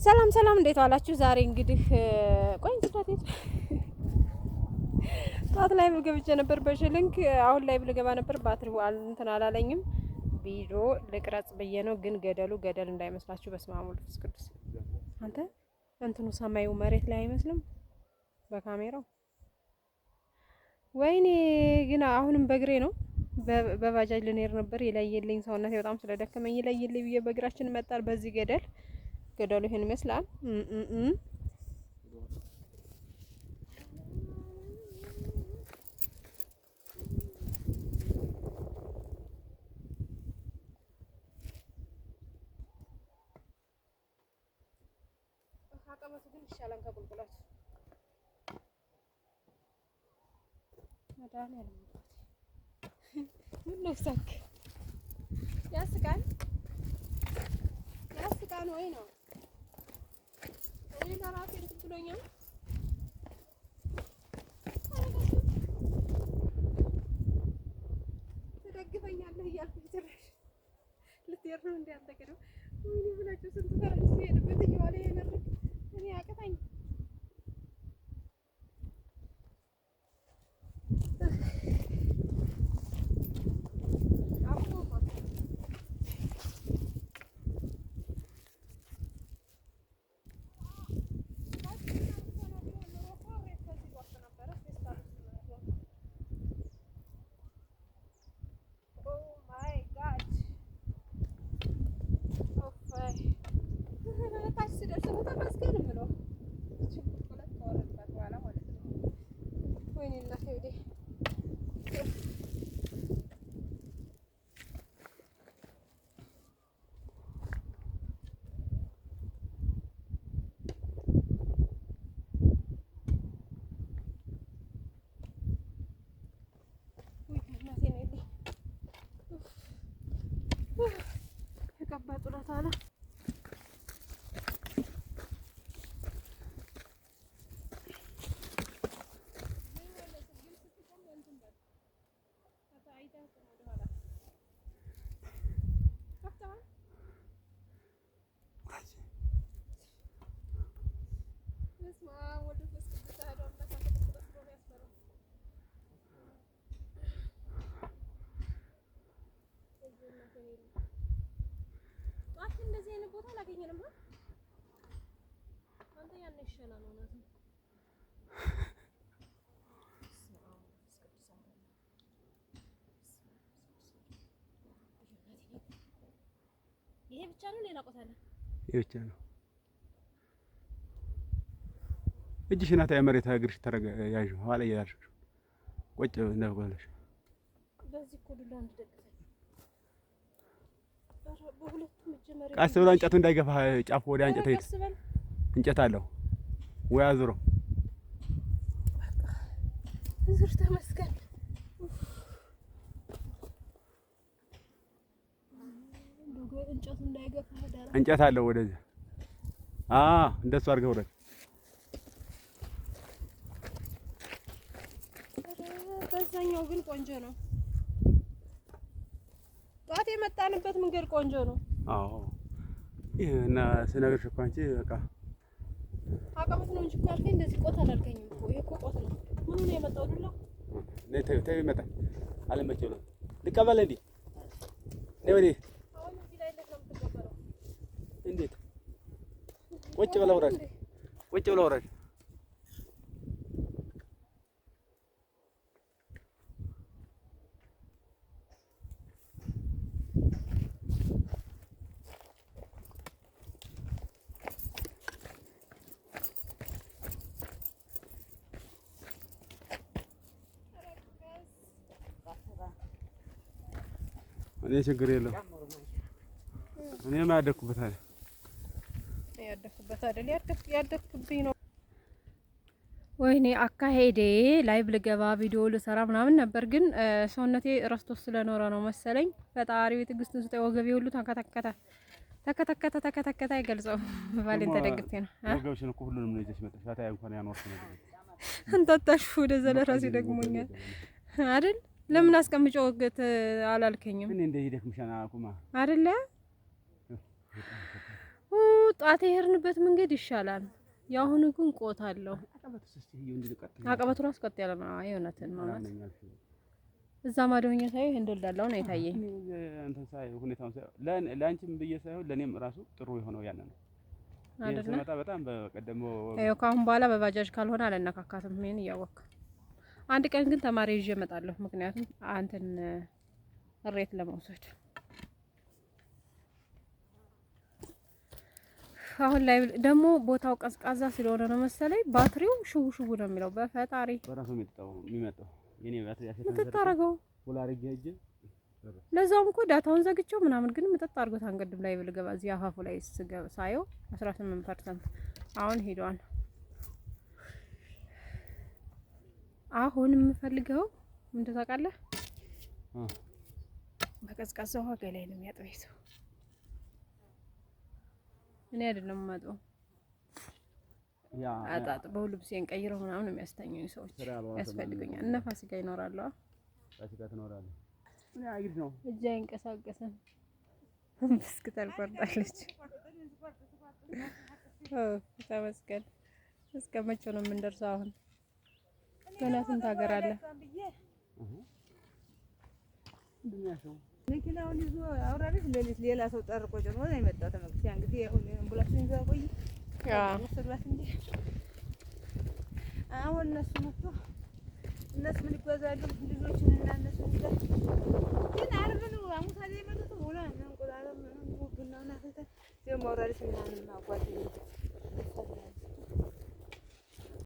ሰላም ሰላም፣ እንዴት ዋላችሁ? ዛሬ እንግዲህ ቆይ ጠዋት ላይ ገብቼ ነበር በሽልንክ አሁን ላይ ልገባ ነበር፣ ባትሪው እንትን አላለኝም። ቪዲዮ ልቅረጽ ብዬ ነው፣ ግን ገደሉ ገደል እንዳይመስላችሁ። በስመ አብ ወወልድ ወመንፈስ ቅዱስ። አንተ እንትኑ ሰማዩ መሬት ላይ አይመስልም በካሜራው። ወይኔ ግን አሁንም በእግሬ ነው፣ በባጃጅ ልንሄድ ነበር። የለየልኝ ሰውነቴ በጣም ስለደከመኝ የለየልኝ ብዬ በእግራችን መጣል በዚህ ገደል። ገደሉ ይሄን ይመስላል። አቀበቱ ግን ይሻላል ከቁልቁለቱ። መድኃኒዓለም ምን ነው ሳክ ያስቃል፣ ያስቃል ወይ ነው። እኔ ለራሴ እንትን ብሎኛል። ትደግፈኛለህ እያልኩኝ ጭራሽ ልትሄድ ነው እንደ አንተ ገደው ወይኔ ብላችሁ ስንት ፈረንጅ ሲሄድበት እየዋለ የመድረክ እኔ አቅታኝ። ታች ስደርስ ነው ተመስገን የምለው። ቁልቁለት ከወረድኳት በኋላ ማለት ነው። ወይኔ እናቴ ወዴ ተቀባ ጡረት አለ። ጠዋት እንደዚህ አይነት ቦታ አላገኘንም። አንተ ያን ይሻላል እውነትም። ይሄ ብቻ ነው? ሌላ ቦታ አለ? ይሄ ብቻ ነው። እጅሽን አታይ መሬት እግርሽ ተረገ ያዥ ኋላ እያልሽ ቁጭ እንደበለሽ። በዚህ እኮ ዱላ እንድደግፈኝ በሁለቱም እጅ መሬት። ቀስ ብሎ እንጨቱ እንዳይገፋ ጫፉ ወደ እንጨት ሄድ። ቀስ በል። እንጨት አለው ወይ አዙሮ። ዙር ተመስገን። እንጨቱ እንዳይገፋ ዳራ። እንጨት አለው ወደዚህ። እንደሱ አድርገህ ውረድ። በዛኛው ግን ቆንጆ ነው። ጠዋት የመጣንበት መንገድ ቆንጆ ነው። አዎ ይሄ እና ስነግርሽ እኮ አንቺ በቃ አቀበት ነው እንጂ እኮ ያልከኝ እንደዚህ ቆት አላልከኝም እኮ። ይሄ እኮ ቆት ነው። ምኑ ነው የመጣው ዱላ? ነይ ተይው ተይው፣ ይመጣል አለመቼ ብሎ ልቀበል እንዴ? ነይ ወዲህ። አሁን እዚህ ላይ እንዴት ነው የምትቀበለው? እንዴት ቁጭ ብለህ ውረድ፣ ቁጭ ብለህ ውረድ። እኔ ችግር የለውም። እኔም ያደግኩበት አይደል። ያደግኩበት አይደል ያደግኩብኝ ነው። ወይኔ አካሄዴ live ልገባ ቪዲዮ ልሰራ ምናምን ነበር፣ ግን ሰውነቴ ረስቶ ስለኖረ ነው መሰለኝ። ፈጣሪ ትዕግስቱን ስጠኝ። ወገቤ ሁሉ ተንከተከተ ተከተከተ ተከተከተ፣ አይገልጸውም። ባሌን ተደግፌ ነው። ወገብሽን እኮ ሁሉንም ነው ይዘሽ መጣሽ። አታይ እንኳን ያኖርሽ ነገር እንታታሽ ወደዛ ለራሴ ደግሞኛል አይደል? ለምን አስቀምጨው ወገት አላልከኝም? እኔ እንደዚህ ደክምሻና አቁማ አይደለ? ጧት የሄድንበት መንገድ ይሻላል። የአሁኑ ግን ቆት አለው። አቀበቱ ራሱ ቀጥ ያለ ነው። አይ እውነትን ነው። እዛ ማዶኛ ሳይ እንደወልዳለሁ ነው የታየኝ። እንትን ሳይ ሁኔታውን ሳይ ለአንቺም ብዬ ሳይሆን ለእኔም ራሱ ጥሩ የሆነው ያን ነው አይደለ? ስመጣ በጣም በቀደመው ይኸው ከአሁን በኋላ በባጃጅ ካልሆነ አልነካካትም። ይሄን እያወቅህ አንድ ቀን ግን ተማሪ ይዤ እመጣለሁ። ምክንያቱም አንተን እሬት ለመውሰድ አሁን ላይ ደግሞ ቦታው ቀዝቃዛ ስለሆነ ነው መሰለኝ ባትሪው ሽው ሽው ነው የሚለው። በፈጣሪ በራሱ የሚመጣው የኔ ባትሪ ምጥጥ አደረገው። ለዛውም እኮ data ውን ዘግቼው ምናምን ግን ምጥጥ አድርጎት አንገድም ላይ ብልገባ እዚህ አፋፉ ላይ ሳየው 18% አሁን ሄዷል። አሁን የምፈልገው ምንድን ታውቃለህ? በቀዝቃዛ ውሃ ገላዬን ነው የሚያጥበኝ ሰው። እኔ አይደለም የማጥበው፣ አጣጥበው ልብሴን ቀይረው ምናምን የሚያስተኙኝ ሰዎች ያስፈልጉኛል። እነ ፋሲካ ይኖራሉ። ፋሲካ ትኖራለህ። እጄ አይንቀሳቀስም። ብስክት አልቆርጣለች። ተመስገን። እስከ መቼ ነው የምንደርሰው? አሁን ገና ስንት ሀገር አለ። መኪናውን ይዞ አውራሪስ ሌሊት ሌላ ሰው ጠርቆ ጭኖ ነው የመጣው። ተመልሶ ያን ጊዜ አምቡላንሱን ይዞ ቆይ ወሰዷት እንጂ አሁን እነሱ መጥቶ እነሱ ምን ይጓዛሉ ልጆችን እና እነሱ ግን ዓርብ ነው ሐሙስ አይደል የመጡት። ሆነ እንቁላል ቡናውን አፍልተን ደግሞ አውራሪስ ምናምን ጓደኞች